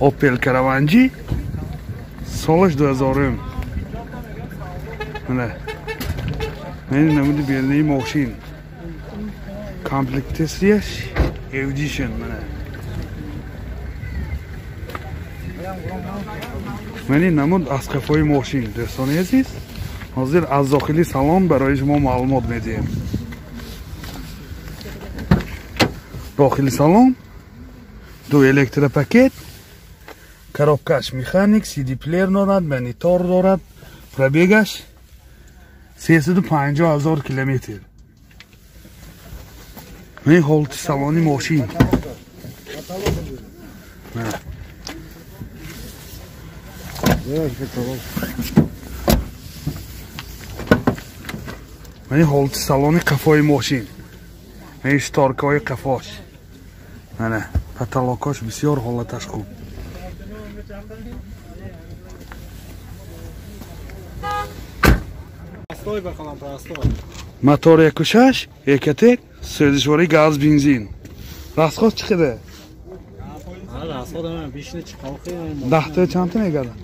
Opel Caravan солаш 2000. Мана. Мани намуди бернаи мошин. Комплектацияш Edition мана. Мани намуд аз қафои мошин дӯстони азиз. Ҳозир аз дохили салон барои шумо маълумот медиҳем. Дохили салон ду электропакет, коробкаш механик, CD плеер дорад, монитор дорад, пробегаш 350 ҳазор километр. Ин ҳолати салони мошин. Ин ҳолати салони қафои мошин. Ин шторкаҳои қафош. Мана потолокош бисёр ҳолаташ хуб. Мотор 1.6, Ecotec, сӯзишвории газ, бензин. Расход чӣ қадар? Даҳта чандта мегардад?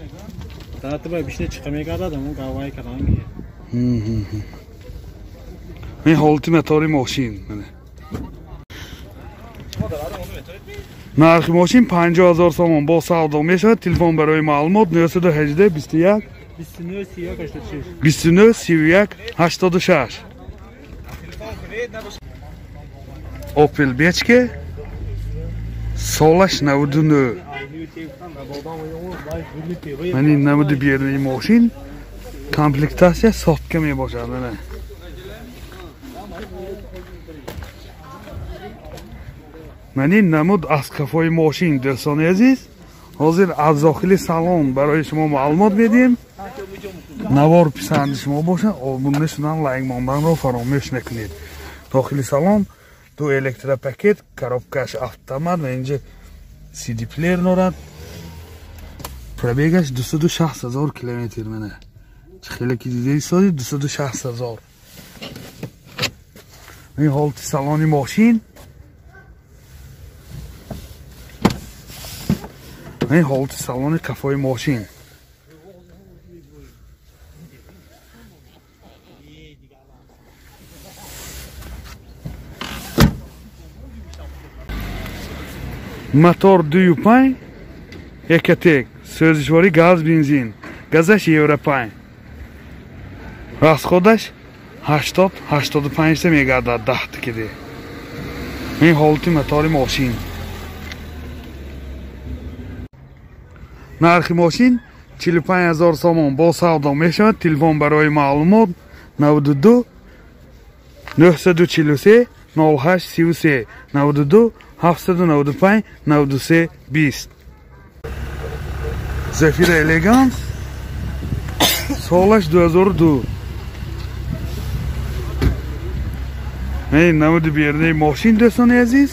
Ин ҳолати мотори мошин. Нархи мошин 50 ҳазор сомон бо савдо мешавад. Телефон барои маълумот 918 21 29 31 86. Opel Bechke солаш 99. Мани намуди бернаи мошин комплектатсия сотка мебошад. Мана мани намуд аз қафои мошин дӯстони азиз. Ҳозир аз дохили салон барои шумо маълумот медиҳем. Навор писанди шумо бошад, обуна шудан, лайк монданро фаромӯш накунед. Дохили салон ду электропакет, коробкаш автомат ва инҷа CD плеер дорад. Пробегаш 260 ҳазор километр. Мана чӣ хеле ки дида истодед, 260 ҳазор. Ин ҳолати салони мошин. Ин ҳолати салони қафои мошин. Мотор 2.5 Ecotec, сӯзишвории газ, бензин. Газаш Евро 5. Расходаш 80-85 та мегардад даҳта киде. Ин ҳолати мотори мошин. Нархи мошин 45 ҳазор сомон бо савдо мешавад. Телефон барои маълумот 92 943 08 33 92 795 93 20. Zafira Elegance солаш 2002. Ин намуди бернаи мошин дӯстони азиз.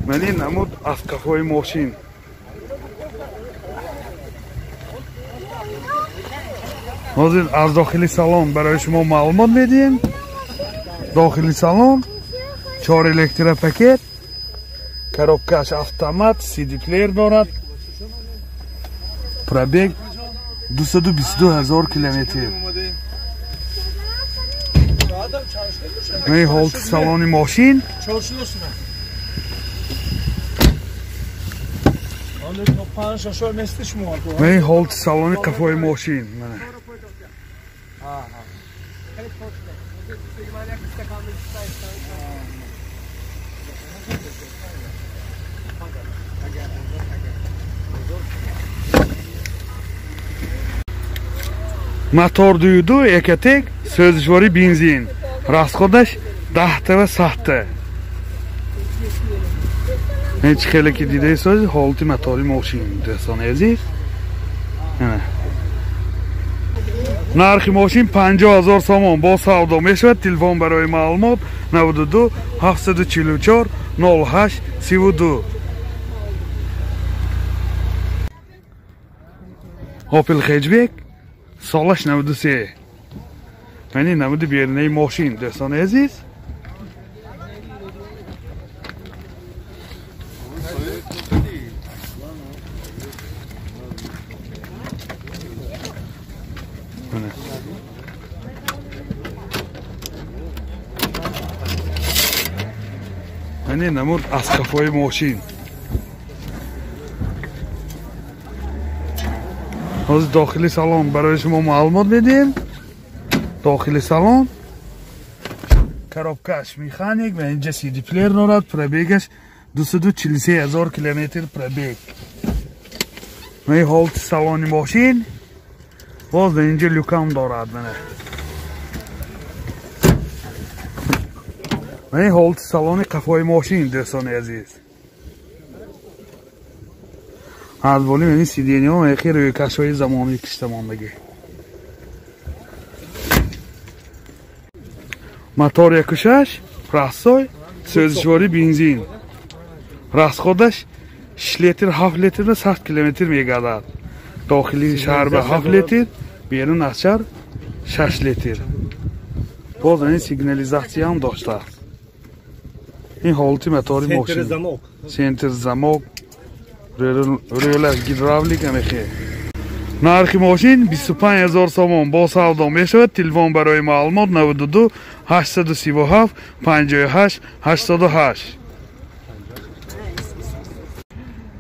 Мани намуд аз қафои мошин. Ҳозир аз дохили салон барои шумо маълумот медиҳем. Дохили салон 4 электропакет, коробкаш автомат, CD плеер дорад. Пробег 222 ҳазор километр. Ин ҳолати салони мошин. Ин ҳолати салони қафои мошин. Мотор 2.2 Ecotec, сӯзишвории бензин. Расходаш 10 ва 100. Ҳеҷ хеле ки дида истодед, ҳолати мотори мошин дӯстони азиз. Нархи мошин 50 ҳазор сомон бо савдо мешавад. Телефон барои маълумот 92 744 08 32. Opel Hatchback солаш 93. Мани намуди бернаи мошин дӯстони азиз. Мани намуд аз қафои мошин. Ҳозир дохили салон барои шумо маълумот медиҳем. Дохили салон коробкаш механик ва инҷа CD плеер дорад. Пробегаш 243 000 километр пробег. Мани ҳолати салони мошин. Боз инҷа люкам дорад. Мани ҳолати салони қафои мошин, дӯстони азиз. Аз боли мани сиденьяҳо яхе рӯйкашҳои замонавӣ киштамондагӣ. Мотор 1.6 простой, сӯзишворӣ бензин. Расходаш 6 литр, 7 литр ва 100 километр мегардад. Дохили шаҳр ба 7 литр, берун аз шаҳр 6 литр. Боз ин сигнализатсия ҳам доштааст. Ин ҳолати мотори мошин. Центр замок, рӯлаш гидравлика мехе. Нархи мошин 25 000 сомон бо савдо мешавад. Телефон барои маълумот 92 837 58 88.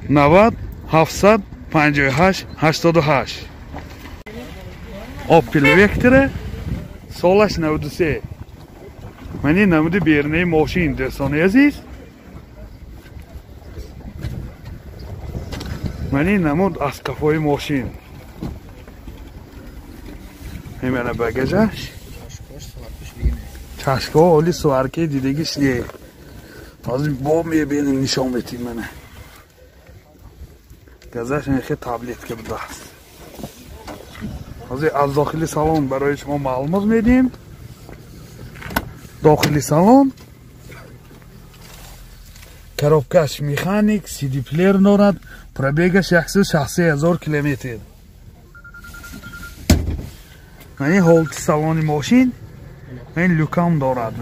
90 758 88. Opel Vectra солаш 93. Мани намуди берунаи мошин, дӯстони азиз. Мани намуд аз қафои мошин. Мана багажаш. Чашкаҳо оли сваркаи дидагиш не. Ҳозир бо мебинем, нишон метим мана. Газаш нехе таблетка будааст. Ҳозир аз дохили салон барои шумо маълумот медиҳем. Дохили салон коробкаш механик, CD плеер дорад. Пробегаш 163 000 километр. Мани ҳолати салони мошин, ин люкам дорад.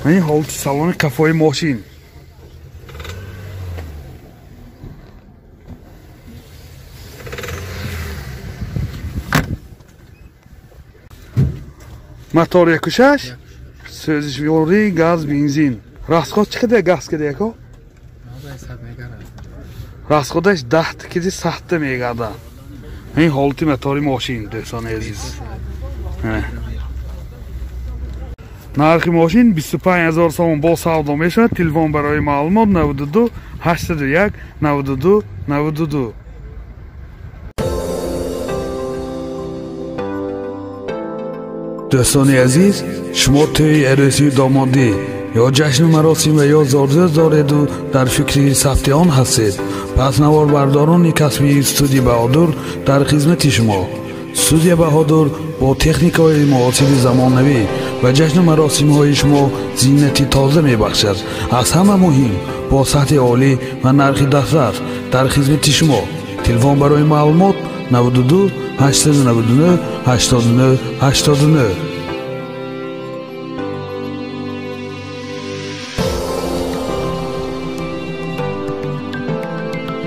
Мани ҳолати салони қафои мошин. Мотор 1.6, сӯзишворӣ газ, бензин. Расход чӣ қадар газ кида яко? Расходаш 10 киди 100 мегардад. Ин ҳолати мотори мошин, дӯстони азиз. Нархи мошин 25 000 сомон бо савдо мешавад. Телефон барои маълумот 92 801 92 92. Дӯстони азиз, шумо тӯи арӯсии домодӣ ё ҷашну маросим ва ё зорзӯз дореду дар фикри сабти он ҳастед, пас наворбардорони касбии студия Баҳодур дар хизмати шумо. Студия Баҳодур бо техникаҳои муосири замонавӣ ва ҷашну маросимҳои шумо зинати тоза мебахшад. Аз ҳама муҳим, бо сатҳи олӣ ва нархи дастрас дар хизмати шумо. Телефон барои маълумот 92 899 89 89.